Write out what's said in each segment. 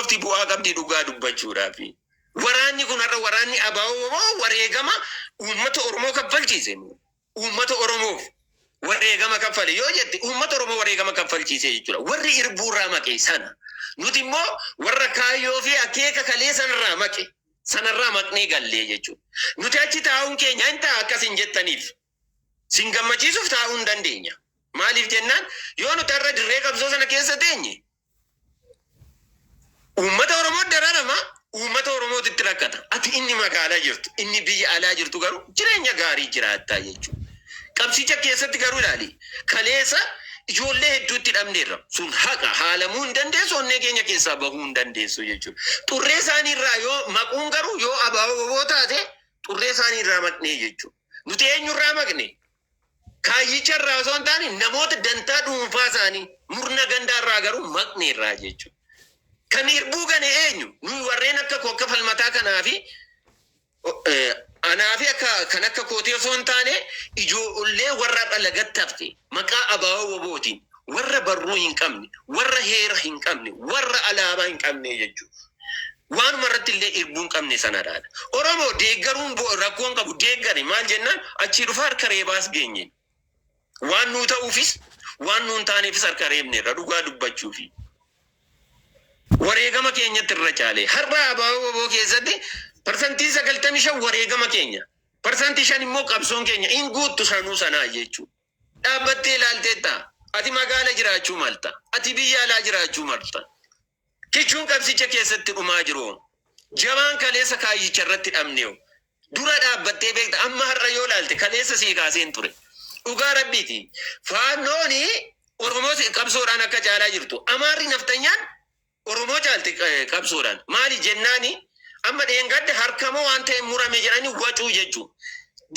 Qofti bu'aa qabdi dhugaa dubbachuudhaafi. Waraanni kun har'a waraanni ABO wareegama uummata Oromoo kaffalchiise. Uummata Oromoof wareegama kaffale yoo jette uummata Oromoo wareegama kaffalchiise jechuudha. Warri irbuu irraa maqe sana. Nuti immoo warra kaayyoo fi akeeka kalee sanarraa maqe sanarraa maqnee gallee jechuudha. Nuti achi taa'uun keenya hin ta'a akkas hin jettaniif. Sin gammachiisuuf taa'uu hin dandeenya. Maaliif jennaan yoo nuti har'a dirree qabsoo sana keessa teenye uummata Oromoo dararama, uummata Oromootu itti rakkata. Ati inni magaalaa jirtu, inni biyya alaa jirtu garuu jireenya gaarii jiraattaa jechuudha. Qabsicha keessatti garuu ilaali, kaleessa ijoollee hedduutti dhabneerra. Sun haqa haalamuu hin dandeessu, onnee keenya keessaa bahuu hin dandeessu jechuudha. Xurree isaanii irraa yoo maquun garuu yoo abaaboo boboo taate xurree isaanii irraa maqnee jechuudha. Nuti eenyurraa maqne? Kaayyicha irraa osoo hin taane namoota dantaa dhuunfaa isaanii murna gandaa irraa garuu maqne irraa jechuudha. Kan irbuu gane eenyu? Nuyi warreen akka koo akka falmataa kanaa fi anaa fi akka kan akka kootii osoo hin taane ijoollee warra har'a lagatti hafte maqaa abaaboo wobootiin warra barruu hin qabne, warra heera hin qabne, warra alaabaa hin qabne jechuudha. Waanuma irratti illee irbuu hin qabne sanadha. Oromoo deeggaruun rakkoo hin qabu deeggari maal jennaan achii dhufa harka reebaas geenye. Waan nuu ta'uufis waan nuu hin taaneefis harka reebneerra dhugaa dubbachuufi. Wareegama keenyatti irra caale. Har'a abaaboo woboo keessatti parsantii 95 wareegama keenya. Parsantii 5 immoo qabsoon keenya hin guuttu sanuu sanaa jechuudha. Dhaabbattee ilaalteetta. Ati magaala jiraachuu malta. Ati biyya alaa jiraachuu malta. Kichuun qabsicha keessatti dhumaa jiru. Jabaan kaleessa kaayyicha irratti dhabneo. Dura dhaabbattee beekta. Amma har'a yoo ilaalte kaleessa sii kaaseen ture. Dhugaa rabbiiti. Faannooni Oromoo qabsoodhaan akka caalaa jirtu. Amaarri naftanyaan Oromoo caalti qabsoodhaan. Maali jennaani amma dheengadda harkamoo waan ta'e murame jedhanii wacuu jechuu.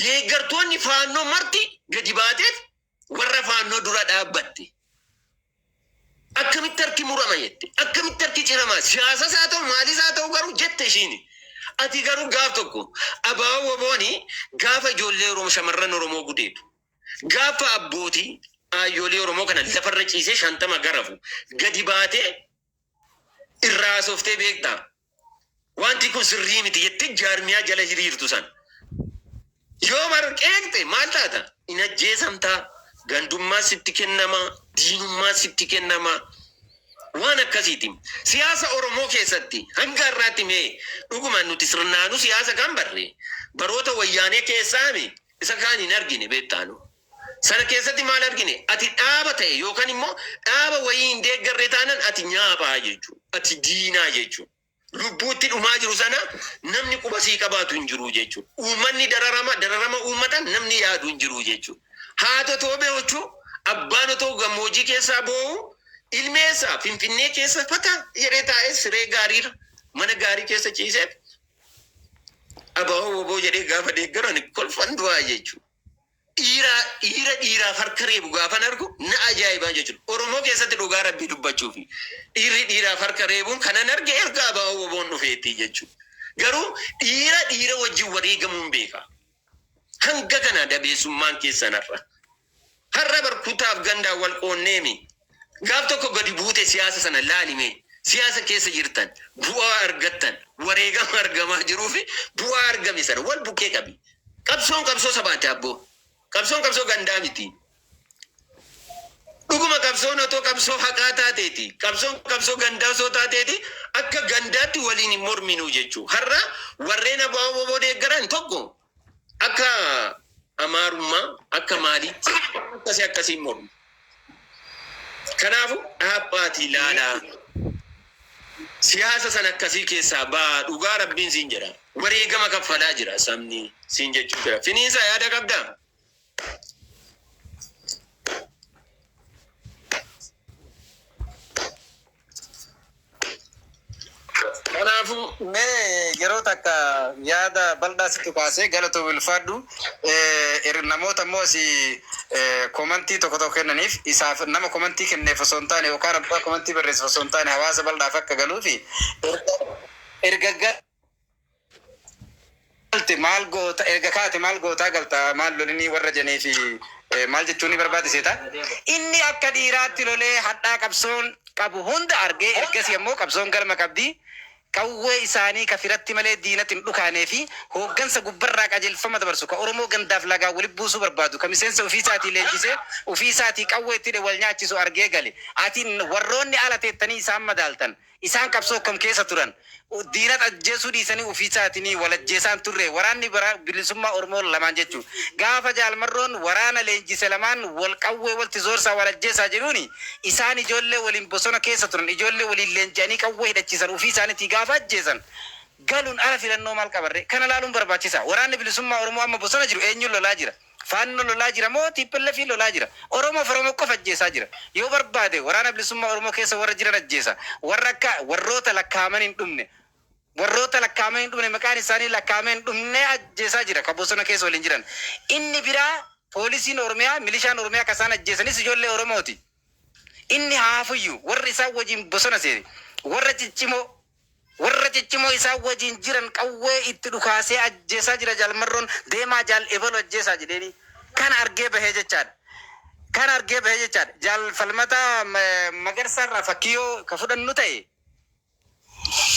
Deeggartoonni faannoo marti gadi baateef warra faannoo dura dhaabbatte. Akkamitti harki murama jette? Akkamitti harki cirama? Siyaasas haa ta'u maalis haa ta'u garuu jette ishiin. Ati garuu gaaf tokko abaaboo wobooni gaafa ijoollee Oromoo shamarran Oromoo gudeedu. Gaafa abbootii aayyoolee Oromoo kana lafarra ciisee 50 garafu gadi baatee irraa haasoftee beektaa? Wanti kun sirrii miti jettee jaarmiyaa jala hiriirtu sana. Yoo mar qeeqxe maal taata? In ajjeesamtaa, gandummaa sitti kennama, diinummaa sitti kennama. Waan akkasiiti. Siyaasa Oromoo keessatti hanga har'aatti mee dhugumaan nuti sirnaanuu siyaasa kan barre baroota wayyaanee keessaami isa kaan hin argine beektaanu. Sana keessatti maal argine? Ati dhaaba ta'e yookaan immoo dhaaba wayii hin deeggarre taanan ati nyaaphaa jechuudha. Ati diinaa jechuudha. Lubbuutti dhumaa jiru sana namni quba sii qabaatu hin jiru jechuudha. Uummanni dararama dararama uummata namni yaadu hin jiru jechuudha. Haati otoo beekochuu abbaan otoo gammoojjii keessaa boo'u ilmeessaa Finfinnee keessa fata jedhee taa'ee siree gaariirra mana gaarii keessa ciisee abaaboo woboo jedhee gaafa deeggaru ani kolfan du'aa jechuudha. Dhiiraa dhiira dhiiraaf harka reebu gaafan argu na ajaa'ibaa jechuudha. Oromoo keessatti dhugaa rabbii dubbachuufi dhiirri dhiiraaf harka reebuun kanan arge erga abaaboo woboon dhufeetti jechuudha. Garuu dhiira dhiira wajjin wareegamuun beeka. Hanga kana dabeessummaan keessan har'a. Har'a bar kutaaf gandaan wal qoonneemi. Gaaf tokko gadi buute siyaasa sana laalime. Siyaasa keessa jirtan bu'aa argattan wareegama argamaa jiruu fi bu'aa argame sana wal bukkee qabi. Qabsoon qabsoo sabaati abboo. Qabsoon qabsoo gandaa miti. Dhuguma qabsoon otoo qabsoo haqaa taateeti. Qabsoon qabsoo gandaa osoo taateeti akka gandaatti waliin hin morminuu jechuu. Har'a warreen abaaboo boboo deeggaran tokko akka amaarummaa akka maaliitti akkasii akkasiin mormu. Kanaafuu dhaabbaatii ilaalaa. Siyaasa sana akkasii keessaa ba'aa dhugaa rabbiin siin jedha. Wareegama kaffalaa jira sabni siin jechuu jira. Finiinsaa yaada qabdaa? Kanaafuu Mee yeroo takka yaada bal'aa sitti kaasee galatoomi ulfaadhu. Namoota immoo asii komantii tokko tokko kennaniif isaaf nama komantii kenneef osoo hin taane yookaan abbaa komantii barreessuuf osoo hin taane hawaasa bal'aaf akka galuufi erga galte maal goota erga kaate maal gootaa galta maal lolinii warra janii fi maal jechuun ni barbaade seeta. Inni akka dhiiraatti lolee hadhaa qabsoon Qabu hunda argee ergasii ammoo qabsoon galma qabdi. Qawwee isaanii ka firatti malee diinatti hin dhukaanee fi hooggansa gubbarraa qajeelfama dabarsu ka Oromoo gandaaf lagaa walitti buusuu barbaadu ka miseensa ofii isaatii leenjisee ofii isaatii qawwee itti hidhe wal nyaachisu argee gale. Ati warroonni ala teettanii isaan madaaltan isaan qabsoo akkam keessa turan? Diinat ajjeesuu dhiisanii ofii isaatinii wal ajjeesaan turre waraanni bilisummaa Oromoo lamaan jechuu. Gaafa Jaal Marroon waraana leenjise lamaan wal qawwee walti zoorsaa wal ajjeesaa jedhuuni isaan ijoollee waliin bosona keessa turan ijoollee waliin leenji'anii qawwee hidhachiisan ofii isaaniitii gaafa ajjeesan galuun ala filannoo maal qabarre? Kana laaluun barbaachisa. Waraanni bilisummaa Oromoo amma bosona jiru eenyuun lolaa jira? Faannoo lolaa jira moo TPLF lolaa jira? Oromoof Oromoo qofa ajjeesaa jira. Yoo barbaade waraana bilisummaa Oromoo keessa warra jiran ajjeesa. Warra akka warroota lakkaa'aman hin dhumne. Warroota lakkaa'aman hin dhumne, maqaan isaanii lakkaa'amee hin dhumne ajjeesaa jira kan bosona keessa waliin jiran. Inni biraa poolisiin Oromiyaa, milishaan Oromiyaa kan isaan ajjeesanis ijoollee Oromooti. Inni haafuyyu warri isaan wajjin bosona seene warra ciccimoo warra ciccimoo isaan wajjin jiran qawwee itti dhukaasee ajjeesaa jira. Jaal Marroon deemaa jaal ebalu ajjeesaa jedheeni kana argee bahee jechaadha. Kana argee bahee jechaadha. Jaal Falmataa Magarsaa irraa fakkii yoo ka fudhannu ta'e,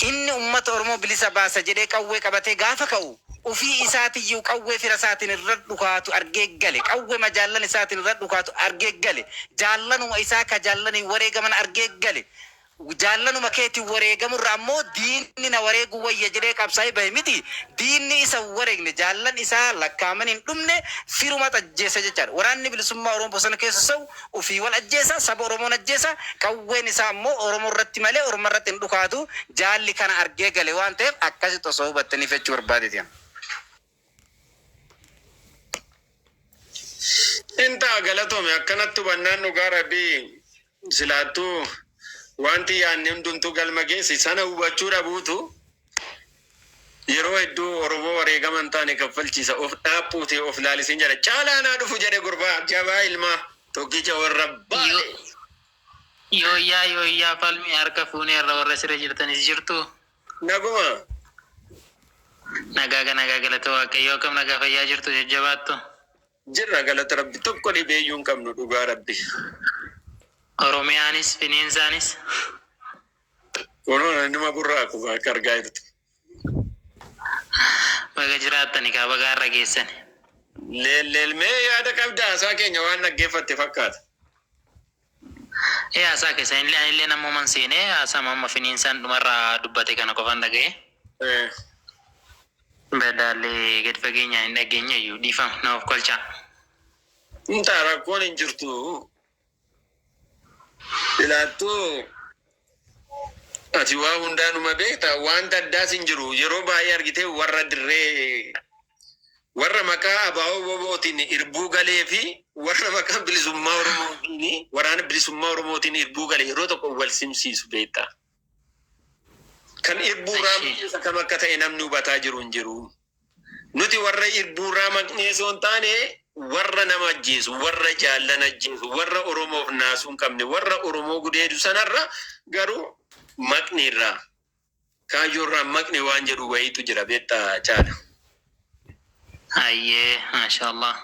inni ummata Oromoo bilisa baasa jedhee qawwee qabatee gaafa ka'u ufii isaatiyyuu qawwee fira isaatiin irra dhukaatu argee gale. Qawwee majaallan isaatiin irra dhukaatu argee gale. Jaallanuma isaa ka jaallanii wareegaman argee gale. Jaallanuma keetiin wareegamurra ammoo diinni na wareeguu wayya jedhee qabsaa'ee bahe miti. Diinni isa wareegne, jaallan isaa lakkaaman hin dhumne firuma ajjeesa jechaadha. Waraanni bilisummaa Oromoo bosona keessa sa'u ufii wal ajjeesa, saba Oromoon ajjeesa, qawween isaa ammoo Oromoo irratti malee Oromoo irratti hin dhukaatu. Jaalli kana argee gale waan ta'eef akkasitti osoo hubattaniif jechuu barbaadeeti. Intaa galatome, akkanatti hubannaan dhugaa rabbii silaattuu wanti yaadne hundumtuu galma geessi. Sana hubachuu dhabuutu yeroo hedduu Oromoo wareegama hin taane kaffalchiisa. Of dhaaphuuti of laalisiin jedha. Caalaa naa dhufu jedhe, gurbaa jabaa ilmaa tokkicha warra baale. Yooyyaa, yooyyaa, falmii, harka fuunee irra warra sirra jirtanis jirtu. Naguma. Nagaa, nagaa, galata Waaqayyoo. Akkam, nagaa fayyaa jirtu, jajjabaattu? Jirra, galata rabbi, tokko dhibeeyyuu hin qabnu, dhugaa rabbi. Oromiyaanis finiinsaanis. Kunoo nama burraaku akka argaa jirtu. Baga jiraattani kaa, baga har'a geessani. Leelleelmee yaada qabda, haasaa keenya waan dhaggeeffatte fakkaata. Ee, haasaa keessa illee anillee namuman seenee haasaa amma finiinsaan dhumarraa dubbate kana qofan dhaga'e. Badaallee gadi fageenyaan hin dhageenye iyyuu, dhiifama na of kolchaa. Intaa rakkoon hin jirtu. Filaattuu ati waa hundaanuma beekta, wanta addaas hin jiru. Yeroo baay'ee argitee warra dirree warra maqaa abaa'oo bobootiin irbuu galee fi warra maqaa bilisummaa Oromootiin, waraana bilisummaa Oromootiin irbuu galee yeroo tokko wal simsiisu beekta. Kan irbuu raamuu kam akka ta'e namni hubataa jiru hin jiru. Nuti warra irbuu irraa maqnee osoo hin taane warra nama ajjeesu, warra jaallan ajjeesu, warra Oromoof naasuu hin qabne, warra Oromoo gudeedu sanarra garuu maqni irraa kaayyoo irraa maqni waan jedhu wayiitu jira, beektaa, caala. Hayyee, maashaallah.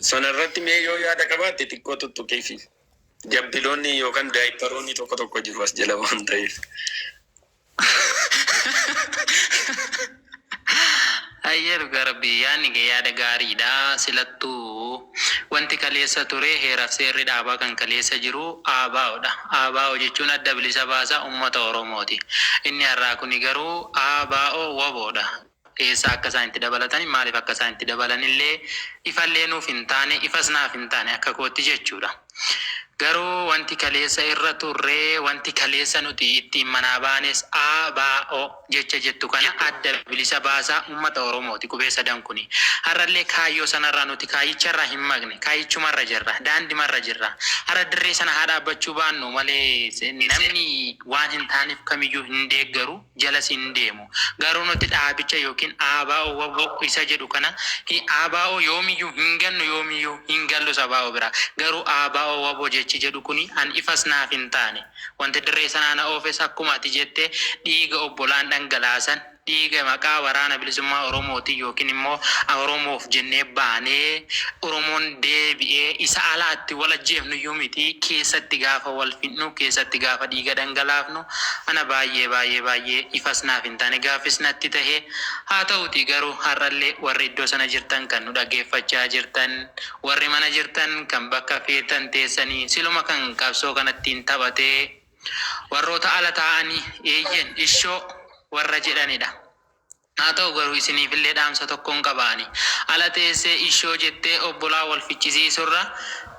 Sanarratti mee yoo yaada qabaatte xiqqoo tuttuqiifi. Jabbiloonni yookaan daayipparoonni tokko tokko jiru as jala waan ta'eef. Hayyee, dhugaa rabbii yaadni kee yaada gaariidha. Silattuu wanti kaleessa ture heeraaf seerri dhaabaa kan kaleessa jiru ABOdha. ABO jechuun Adda Bilisa Baasaa Uummata Oromooti. Inni har'aa kuni garuu ABO WBOdha. Eessaa akka isaan itti dabalatan, maaliif akka isaan itti dabalan illee ifallee nuuf hin taane, ifas naaf hin taane akka kootti jechuudha. Garuu wanti kaleessa irra turre, wanti kaleessa nuti ittiin manaa baanes ABO jecha jettu kana, Adda Bilisa Baasaa Uummata Oromooti qubee sadan kuni. Har'allee kaayyoo sanarraa nuti kaayyicharraa hin maqne, kaayyichumarra jirra, daandimarra jirra. Har'a dirree sana haa dhaabbachuu baannu malee namni waan hin taaneef kamiyyuu hin deeggaru, jalas hin deemu. Garuu nuti dhaabicha yookiin ABO WBO isa jedhu kana, ABO yoomiyyuu hin gannu, yoomiyyuu hin gallus ABO bira. Garuu ABO WBO jechi jedhu kuni an ifas naaf hin taane. Wanti dirree sanaa na oofes akkuma ati jette dhiiga obbolaan dhangalaasan. Dhiiga maqaa Waraana Bilisummaa Oromootiin yookiin immoo Oromoof jennee baanee Oromoon deebi'ee isa alaatti wal ajjeefnuyyuu miti, keessatti gaafa wal fixnu, keessatti gaafa dhiiga dhangalaafnu ana baay'ee baay'ee baay'ee ifas naaf hin taane, gaaffis natti tahe. Haa ta'uutii garuu har'allee warri iddoo sana jirtan, kan nu dhaggeeffachaa jirtan, warri mana jirtan, kan bakka feetan teessanii siluma kan qabsoo kanattiin taphatee warroota ala taa'anii eeyyen ishoo warra jedhanidha. Haa ta'u garuu isiniifillee dhaamsa tokkon qaba ani. Ala teessee ishoo jettee obbolaa wal ficcisiisurra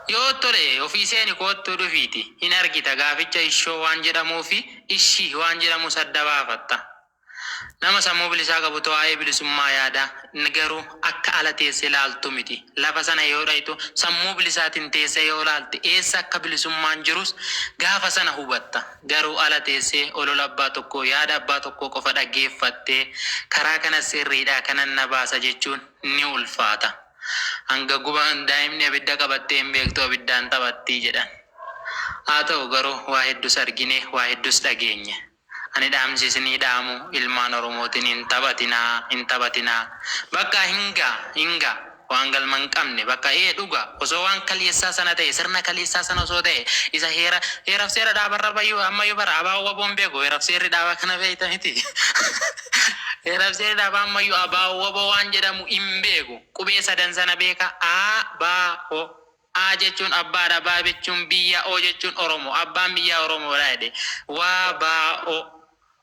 yoo tole ofii seeni koottuu dhufiiti hin argita gaaficha ishoo waan jedhamuufi ishii waan jedhamus adda baafatta. Nama sammuu bilisaa qabutu waa'ee bilisummaa yaada. Garuu akka ala teessee laaltu miti. Lafa sana yoo dhayxu sammuu bilisaatiin teessee yoo laalte eessa akka bilisummaan jirus gaafa sana hubatta. Garuu ala teessee olola abbaa tokkoo, yaada abbaa tokkoo qofa dhaggeeffattee karaa kana sirriidha kanan na baasa jechuun ni ulfaata. Hanga guban daa'imni abidda qabattee hin beektu abiddaan taphattii jedhan. Haa ta'u garuu waa heddus argine, waa heddus dhageenye. Ani dhaamsi isinii dhaamu ilmaan Oromootiin hin taphatinaa, hin taphatinaa. Bakka hin ga'a, hin ga'a. Waan galma hin qabne bakka ee dhuga osoo waan kaleessaa sana ta'e, sirna kaleessaa sana osoo ta'e, isa heera heeraf seera dhaabarra bayyuu ammayyuu bara abaa waboon beeku heeraf seerri dhaaba kana beekta miti. Heeraf seerri dhaaba ammayyuu abaa waboo waan jedhamu hin beeku. Qubee sadan sana beeka, A B O. A jechuun abbaadha, B jechuun biyya, O jechuun Oromo. Abbaan biyyaa Oromoodha jedhe. Wa, ba, o.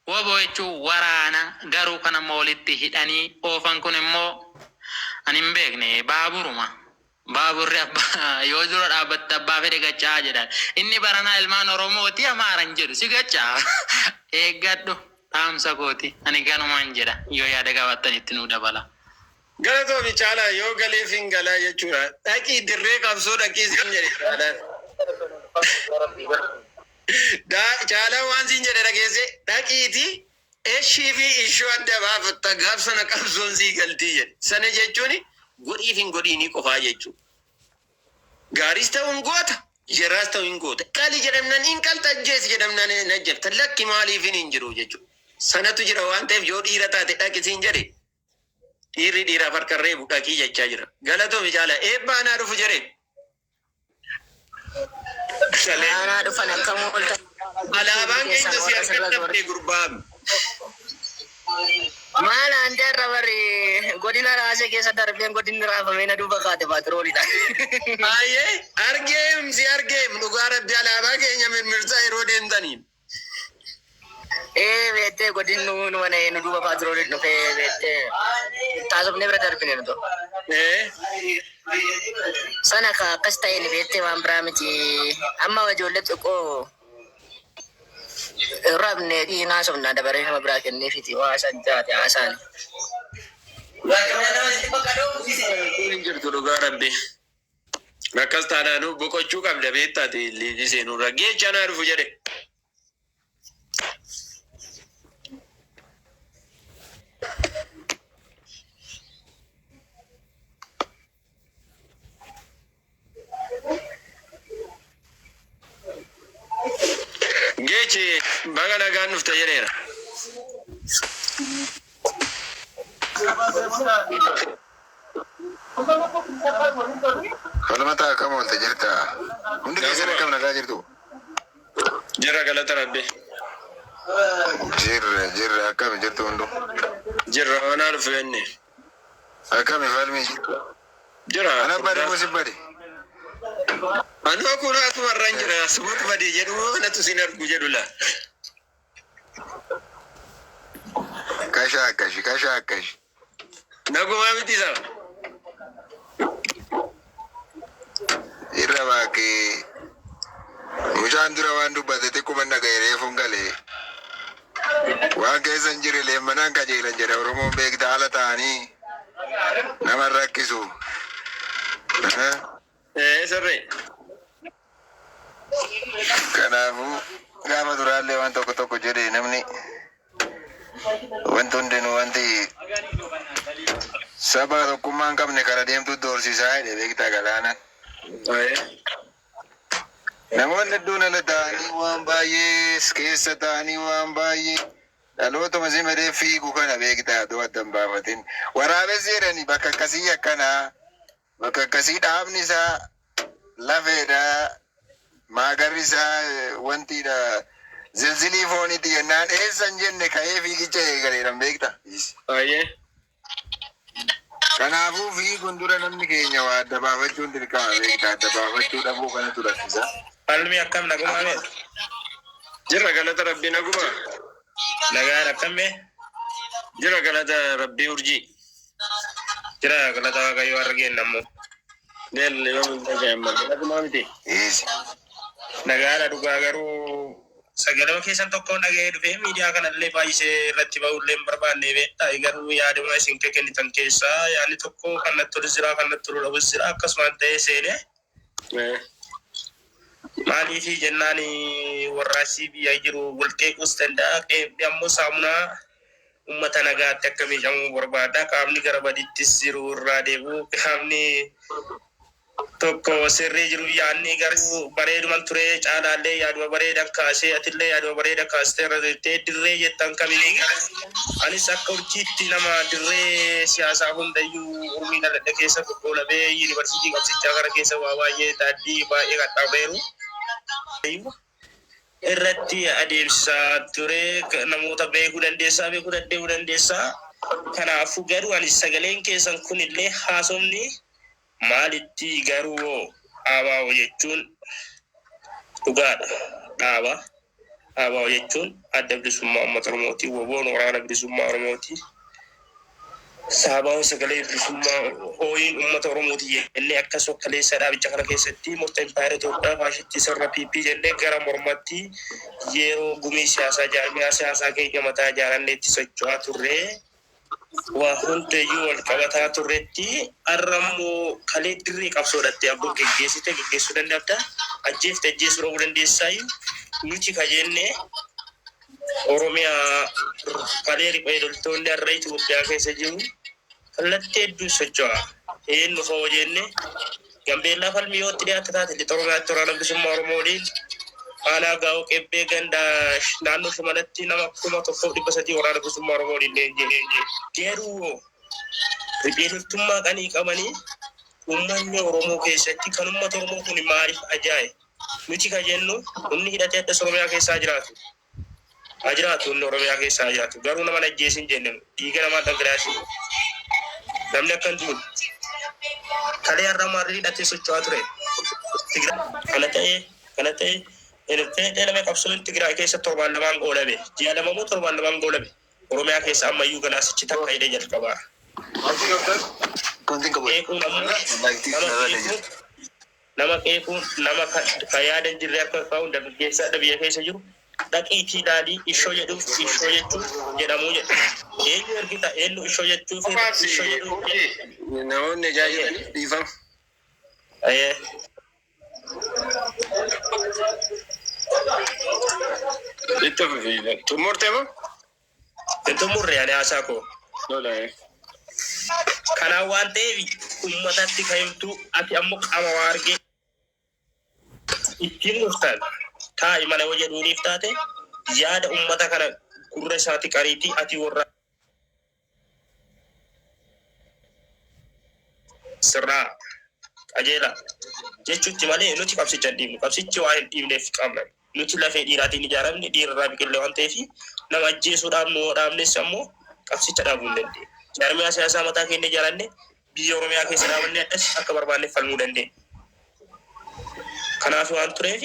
Wbo jechuun waraana, garuu kan amma walitti hidhanii oofan kun immoo ani hin beekne baaburuma. Baaburri abbaa yoo dura dhaabbatte abbaa fedhe gacca'a jedhan. Inni baranaa ilmaan Oromooti Amaara hin jedhu si gacca'a. Eeggadhu dhaamsa kooti. Ani kanumaan jedha. Yoo yaada qabaattan itti nuu dabala. Galatoomi Caalaa, yoo galeef hin galaa jechuudha. Dhaqii dirree qabsoo dhaqii siin jedhe Caalaan. Caalaan waan siin jedhe dhageesse, dhaqiiti eshii fi ishoo adda baafatta, gaaf sana qabsoon sii galtii jedhe. Sana jechuun godhiif hin godhiinii qofaa jechuudha. Gaariis ta'u hin goota, jeraas ta'u hin goota. Qali jedhamnaan hin qalta, ajjeesi jedhamnaan hin ajjeefta. Lakki maaliifin hin jiru jechuudha. Sanatu jira waan ta'eef yoo dhiira taate dhaqi siin jedhe. Dhiirri dhiiraaf harka hin reebu, dhaqii jechaa jira. Galatoomi Caalaa. Eebba anaa dhufu jedhe. Salee. Aanaa dhufan, akkam ooltan? Alaabaan keenya Keessan si warra harka sirra dhabde gurbaan. Maal aantee irra barri godina raasee keessa darbeen godinni raafamee na duuba kaate paatroolidha. Baay'ee argeem, si argeem, dhugaa rabbi, alaabaa keenya mirmirsaa yeroo deemtaniin. Ee beettee, godinni nu mana nu duuba paatrooliin dhufee beettee taasifnee bira darbine nutu. Sana ka akkas ta'een beettee, waan biraa miti, amma ijoollee xiqqoo rabne dhiinaa sobna dabaree nama biraa kenneefiti waa san taate haasaan. Hin jirtu dhugaa rabbi. Akkas taanaanuu boqochuu qabda beektaati liigii seenurra. Geecha anaa dhufu jedhe. Geechi, baga nagaan dhufte jedheera. Falmata, akkam oolte, jirta? Hundi keessan akkam, nagaa jirtu? Jira, galata rabbi. Jirra, jirra, akkami jirtu hundu? Jirra, anaa dhufu jenne. Akkami falmi? Jira. Ana bade moo si bade? Anoo kun asumarraan jira. Asumatu badee jedhu anatu sin argu jedhu la. Kasha akkashi, kasha akkashi. Nagumaa miti isa. Irra baakee mucaan dura waan dubbate xiqquma dhaga'e, reefuun galee. Waan keessa hin jirre leemmanaan qajeelan jedha Oromoon, beekta, haala ta'anii nama rakkisu. Eh? Ee, sirrii. Kanaafuu gaafa duraallee waan tokko tokko jedhe, namni wanti hundinuu wanti saba tokkummaa hin qabne kara deemtu doorsisaa jedhe, beektaa, galaanaan. Namoonni hedduun ala ta'anii waan baay'ee keessa ta'anii waan baay'ee Dhalootuma si malee fiigu kana beektaa aduu adda hin baafatin. Waraabessi jedhani bakka akkasii akkanaa bakka akkasii dhaabni isaa lafeedha, maagarri isaa wantiidha, zilzilii fooniiti jennaan eessa hin jenne ka'ee fiigicha eegaleedhan beekta. Ayyee. Kanaafuu fiiguun dura namni keenya waa adda baafachuun dirqama beekta, adda baafachuu dhabuu kanatu rakkisa. Falmi akkam nagumaa mee? Jira galata rabbii naguma. Nagaan akkam mee? Jira galata rabbii urjii. Jira galata Waaqayyoo har'a geenna ammoo. Del yoo hin nagumaa miti. Easy. Nagaadha dhugaa garuu sagalama keessan tokkoon dhaga'ee dhufee miidiyaa kanallee baay'isee irratti ba'ullee hin barbaanne beektaa, garuu yaaduma isin kennitan keessaa yaadni tokko kan natti tolus jira, kan natti tolu dhabus jira, akkasumaan ta'ee seenee. Maaliifi jennaan warraasii biyya jiru wal qeequus danda'a, qeeqni ammoo saamunaa uummata nagaatti akka miidhamuu barbaada, qaamni gara badiittis jiru irraa deebi'u, qaamni tokko sirrii jiru yaadni garuu bareeduman ture caalaallee yaaduma bareeda kaasee atillee yaaduma bareeda kaastee irra jettee dirree jettan kamiin anis akka urjiitti nama dirree siyaasaa hundayyuu urmii dhaladhe keessa qoqqoolabee yuunivarsiitii qabsichaa kana keessa waa baay'ee daandii baay'ee qaxxaamureeru irratti adeemsisaa ture, namoota beekuu dandeessaa, beekuu danda'uu dandeessaa. Kanaafuu garuu ani sagaleen keessan kunillee haasofni maalitti garuu ABO jechuun dhugaadha. Dhaaba ABO jechuun adda bilisummaa uummata Oromooti. WBOn waraana bilisummaa Oromooti. Saabaa'oon sagalee bilisummaa ooyiin uummata Oromooti jennee akka sokkaleessa dhaabicha kana keessatti murtee impaayera Itoophiyaa faashistii sirna PP jennee gara mormatti yeroo gumii siyaasaa jaarmiyaa siyaasaa keenya mataa ijaaranneetti socho'aa turre. Waa hundayyuu wal qabataa turretti har'a immoo kalee dirree qabsoodhatte abboon geggeessite geggeessuu danda'abda, ajjeefte ajjeessuu dhabuu dandeessaayyuu, nuti ka jenne Oromiyaa kalee riphee loltoonni har'a Itoophiyaa keessa jiru kallattii hedduun socho'a. Eenyu fa'oo jenne Gambeellaa falmii yoo itti dhiyaatte taate lixa Oromiyaatti waraana bilisummaa Oromoo waliin aanaa Gaa'oo Qebbee ganda naannoo Shimalatti nama 1300 waraana bilisummaa Oromoo waliin leenji'e. Garuu riphee loltummaa qanii qabanii uummanni Oromoo keessatti kan uummata Oromoo kun maaliif ajaa'e? Nuti ka jennu humni hidhatee addas Oromiyaa keessaa jiraatu. Haa jiraatu, humni Oromiyaa keessaa haa jiraatu. Garuu nama hin ajjeesin jenne, dhiiga namaa dhangalaasin. Namni akka hin duune. Kalee har'a maarri hidhatee socho'aa ture. Tigraay kana ta'e kana ta'e fedhee nama qabsoon Tigraay keessa torbaan lamaan goolabe. Ji'a lama moo torbaan lamaan goolabe. Oromiyaa keessa ammayyuu ganaasichi takka hidhee jalqabaa. Qeequun ammoo nama qeequun nama ka yaada hin jirre akka kaa'uun dargaggeessa biyya keessa jiru dhaqiitii ilaalii ishoo jedhuuf ishoo jechuun jedhamuu jedha. Eenyu ergita eenyu ishoo jechuuf ishoo jedhuuf Namoonni ajaa'ibanii dhiifama. Itti fufi. Xumurtee moo? Hin xumurre ani haasaa koo. Lola. Kanaan waan ta'eef uummatatti kan himtu ati ammoo qaama waa argee ittiin dhuftan taa'i mana yoo jedhuuniif taate yaada uummata kana gurra isaati qariitii ati warra sirraa qajeela jechuutti malee nuti qabsicha hin dhiibnu. Qabsichi waan hin dhiibneef qabna. Nuti lafee dhiiraatiin ijaaramne, dhiirarraa biqillee waan ta'eef nama ajjeesuu dhaabnu yoo dhaabnes ammoo qabsicha dhaabuu hin dandeenye. Jaarmiyaa siyaasaa mataa keenya ijaaranne biyya Oromiyaa keessa dhaabanne addas akka barbaanne falmuu dandeenya. Kanaaf waan tureef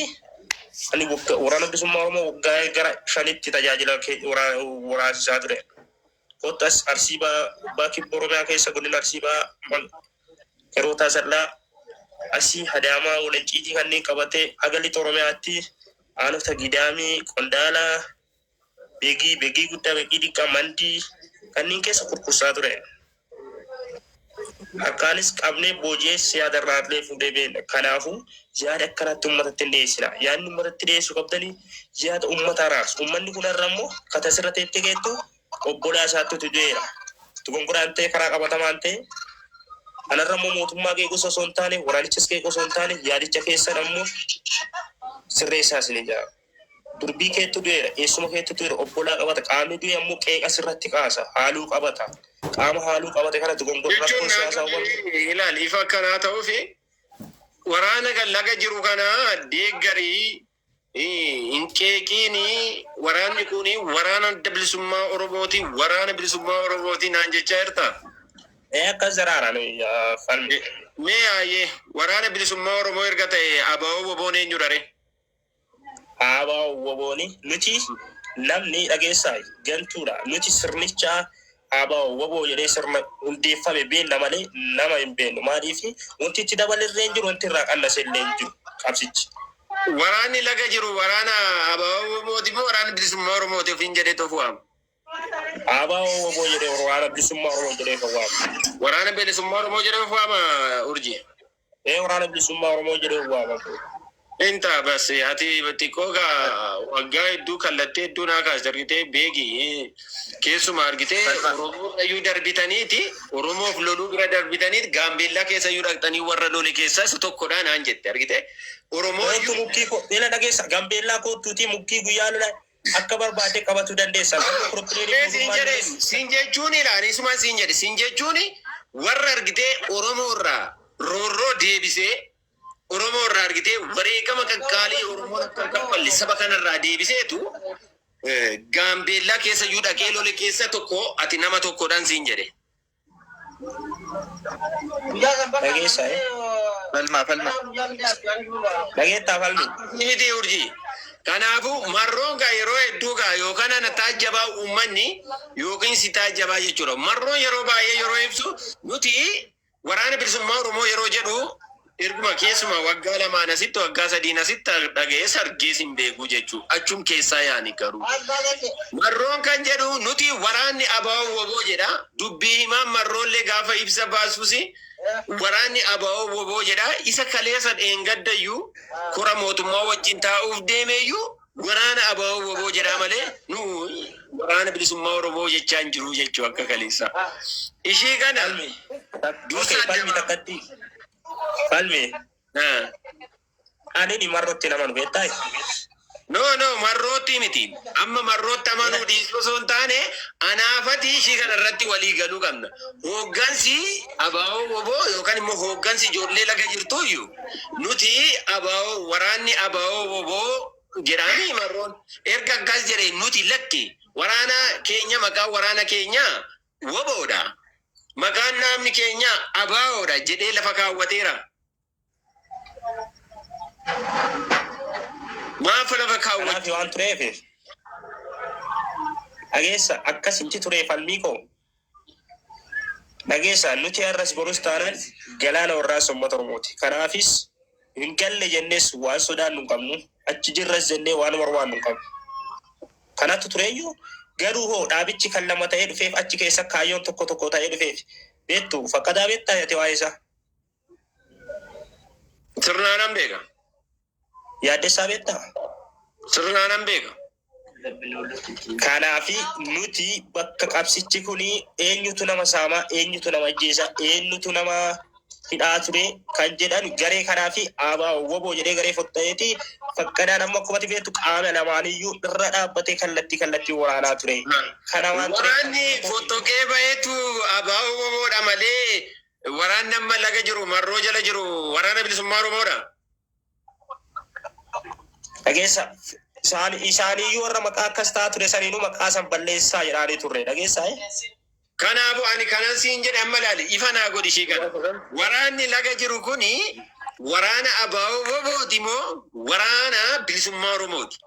ani waraana bilisummaa Oromoo waggaa gara shanitti tajaajila waraansisaa ture. Kottas Arsii Baa kibba Oromiyaa keessa godina Arsii Baa yeroo taasallaa Asii Hadaamaa Walanciitii kanneen qabatee haga lixa Oromiyaatti aanota Gidaamii, Qondaalaa, Begii, Begii guddaa, Begii xiqqaa, Mandii kanneen keessa kurkursaa ture. Harkaanis qabnee booji'ee yaada irraa illee fuudhee beekna. Kanaafuu yaada akkanaatti uummatatti hin dhiyeessina. Yaadni uummatatti dhiyeessuu qabdanii yaada uummata araarsu. Uummanni kun har'a immoo kata sirra teettee geettu obbolaa isaatti du'eera. Dogongoraan ta'e karaa qabatamaan ta'e kanarra immoo mootummaa qeequs osoo hin taane waraanichas qeequ osoo hin taane yaadicha keessan ammoo sirreessaa isin ijaaru. Durbii keettu du'eera, eessuma keettu du'eera, obbolaa qabata. Qaamni du'e ammoo qeeqa sirratti kaasa, haaluu qabata. Qaama haaluu qabate kanatti gongola Jechuun rakkoo siyaasaa naannoo wal ilaali ifa akkanaa ta'uu fi waraana kan laga jiru kana deeggarii hin qeeqiini, waraanni kun waraana adda bilisummaa Oromooti, waraana bilisummaa Oromooti naan jechaa jirta. Ee, akkas zaraaraan falmi. Mee ayyee, waraana bilisummaa Oromoo erga ta'e ABO WBOn eenyu dha ree? ABO WBOni nuti namni dhageessaa gantuudha. Nuti sirnicha ABO WBO jedhee sirna hundeeffame beenna malee nama hin beennu. Maaliif wanti itti dabalirree hin jiru, wanti irraa qannase illee hin jiru qabsichi. Waraanni laga jiru waraana ABO WBOti moo waraana bilisummaa Oromooti ofiin jedhee tofu waama? ABO WBO jedhee, waraana bilisummaa Oromoo jedhee kan waamu. Waraana bilisummaa Oromoo jedhee of waama, Urji? Ee, waraana bilisummaa Oromoo jedhee waama. Inta bas ati xiqqoo gaa waggaa hedduu kallattii hedduu naa kaas argitee beeki, keessuma argitee Oromoo iyyuu darbitaniiti, Oromoof loluu bira darbitaniiti, Gaambeellaa keessa iyyuu dhaqxanii warra lole keessaa isa tokkodha naan jette, argitee Oromoo Kootu iyyuu. Mukkii ko ila dhageessa, Gambeellaa kootuutii mukkii guyyaa lola akka barbaadde qabatu dandeessa. Ee, siin jedhe, siin jechuun ilaali, isuma siin jedhe, siin jechuun warra argitee Oromoo irraa roorroo deebisee, Oromoo irraa argitee wareegama qaqqaalii Oromoon akka hin kaffalle saba kanarraa deebiseetu Gaambeellaa keessa iyyuu dhaqee lole keessa tokko, ati nama tokkodhaan siin jedhe. Dhageessa eh? Falmaa, falmaa. Dhageettaa, falmi. Miti, Urjii. Kanaafuu marroon gaa yeroo hedduu gaa yookaan ana taajjabaa uummanni yookiin si taajjabaa jechuudha. Marroon yeroo baay'ee yeroo ibsu nuti waraana bilisummaa Oromoo yeroo jedhu erguma keessumaa waggaa 2n asitti, waggaa 3n asitti dhaga'ee sargees hin beeku jechuudha. Achum keessaa yaani garuu. Marroon kan jedhu nuti waraanni ABO WBO jedha. Dubbii himaan marroollee gaafa ibsa baasus waraanni ABO WBO jedha. Isa kaleessa dheengaddayyuu kora mootummaa wajjin taa'uuf deemeyyuu waraana ABO WBO jedha malee nu waraana bilisummaa Oromoo jechaa hin jiru jechuu akka kaleessa. Ishii kana Falmi. dursa Okay, falmi adda takkatti. Falmi. Ani ni marrotti nama nu beektaa? No, marrootti miti. Amma marrootti amanuu dhiisuu osoo hin taane, anaafati ishii kana irratti walii galuu qabna. Hooggansi ABO WBO yookaan immoo hooggansi ijoollee laga jirtuyyuu nuti ABO, waraanni ABO WBO jedhaanii marroon erga akkas jedhe, nuti lakki, waraana keenya, maqaan waraana keenya WBOdha. Maqaan naamni keenya ABOdha jedhee lafa kaawwateera. Maaf lafa Kanaaf kaawwate? waan tureef dhageessa, akkasitti ture, falmii koo. Dhageessa, nuti har'as borus taanaan galaana warraas uummata Oromooti. Kanaafis hin galle jennees waan sodaannu hin qabnu. Achi jirras jennee waan barbaannu hin qabnu. Kanatu tureyyuu, garuu hoo dhaabichi kan lama ta'ee dhufeef achi keessa kaayyoon tokko tokko ta'ee dhufeef beektu fakkataa beektaa jette waa'ee isaa. Sirnaanan beeka. Yaaddessaa beektaa? Sirnaanan beeka. Kanaafi nuti bakka qabsichi kuni eenyutu nama saamaa, eenyutu nama ajjeesaa, eenyutu nama hidhaa ture kan jedhan garee kanaafi ABO WBO jedhee garee fotta'eeti. Fakkadaan amma akkuma ati beektu qaama lamaaniyyuu irra dhaabbatee kallattii kallattii waraanaa ture. Kana waan tureef Waraanni fottokee baheetu ABO WBOdha malee waraanni amma laga jiru, marroo jala jiru, waraana bilisummaa Oromoodha. Dhageessa, isaaniyyuu warra maqaa akkas ta'aa ture saniinuu maqaa san balleessaa jedhaanii turre, dhageessaa eh? Kanaafuu ani kanan siin jedhe amma laali, ifa naa godhi ishii kana. Waraanni laga jiru kuni waraana ABO WBOti moo waraana bilisummaa Oromooti?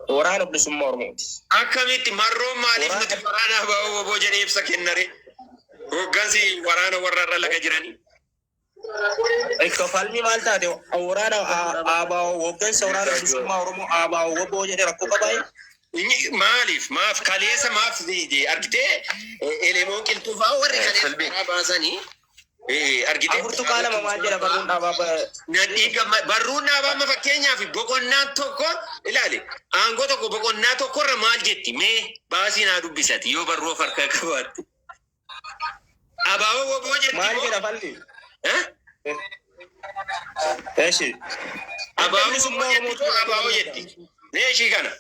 Waraana bilisummaa Oromooti. Akkamitti marroon maaliif nuti waraana ABO WBO jedhee ibsa kennare? Hooggansi waraana warra irra laga jiranii. Ikka falmii maal taate, waraana ABO, hooggansa waraana bilisummaa Oromoo ABO WBO jedhee rakkoo qabaa? Maaliif maaf kaleessa maaf argitee elemoon qilxuu fa'aa warri kaleessa Falmii. karaa baasanii argitee. 4.2 maal jedha barruun dhaabaa? Nadhii gamma barruun dhaabaa amma fakkeenyaaf boqonnaan tokko ilaali, aangoo tokko boqonnaa tokkorra maal jetti, mee baasii naa dubbisati yoo barruu of harkaa qabaatte. ABO WBO jetti Maal moo? jedha, falmi? Eh? Eeshi. Adda Abaa'oo bilisummaa jetti Oromoo moo abaa'oo jetti? Mee ishii kana.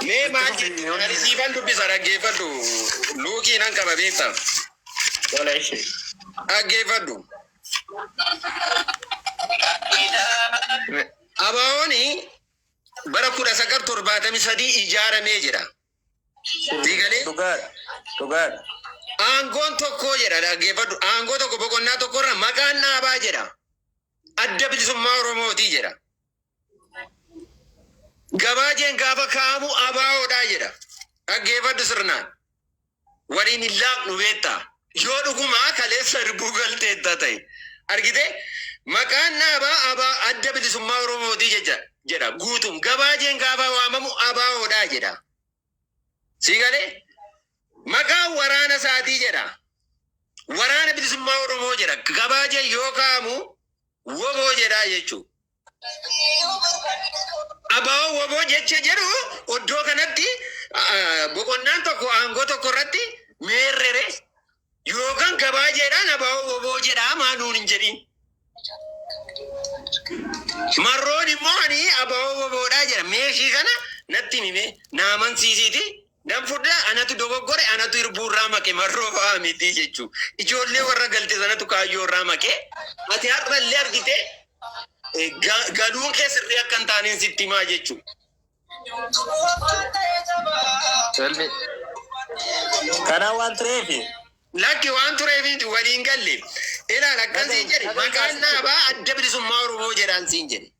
Mee maal jetti? Ani siifan dubbisa dhaggeeffadhu. Luukii nan qaba beektaa? Tola eeshi. Dhaggeeffadhu. Abaa'oon bara 1973 ijaaramee jira. Diigalee Dhugaadha. Dhugaadha. aangoon tokko jedha dhaggeeffadhu. Aangoo tokko boqonnaa tokkorra maqaan dhaabaa jedha. Adda bilisummaa Oromootii jedha. Gabaajeen gaafa kaa'amu abaa'oodhaa jedha. Dhaggeeffadhu sirnaan. Waliin hin laaqnu beektaa. Yoo dhugumaa kaleessa irbuu galteetta ta'e. Argite maqaan dhaabaa abaa adda bilisummaa Oromootii jecha jedha. Guutuun gabaajeen gaafa waamamu abaa'oodhaa jedha. Sii galee maqaan waraana isaatii jedha. Waraana bilisummaa Oromoo jedha. Gabaajeen yoo kaa'amu woboo jedhaa jechuudha. Abaa'oo woboo jecha jedhu iddoo kanatti boqonnaan tokko aangoo tokko irratti meerrere yookaan gabaajeedhaan abaa'oo woboo jedhaa maanuun hin jedhin. Marroon immoo ani abaa'oo woboodhaa jedha. Meeshii kana natti himime naamansiisiiti. Nan fudhaa anatu dogoggore anatu irbuurraa maqe marroo fa'aa miti jechuudha. Ijoollee warra galte sanatu kaayyoo irraa maqe. Ati har'a illee argite galuun kee sirrii akka hin taaneen sitti himaa jechuudha. Selmi. Kanaa waan tureef Lakki waan tureef waliin galle. Ilaal akkan siin jedhe maqaan dhaabaa adda bilisummaa Oromoo jedhaan siin jedhe.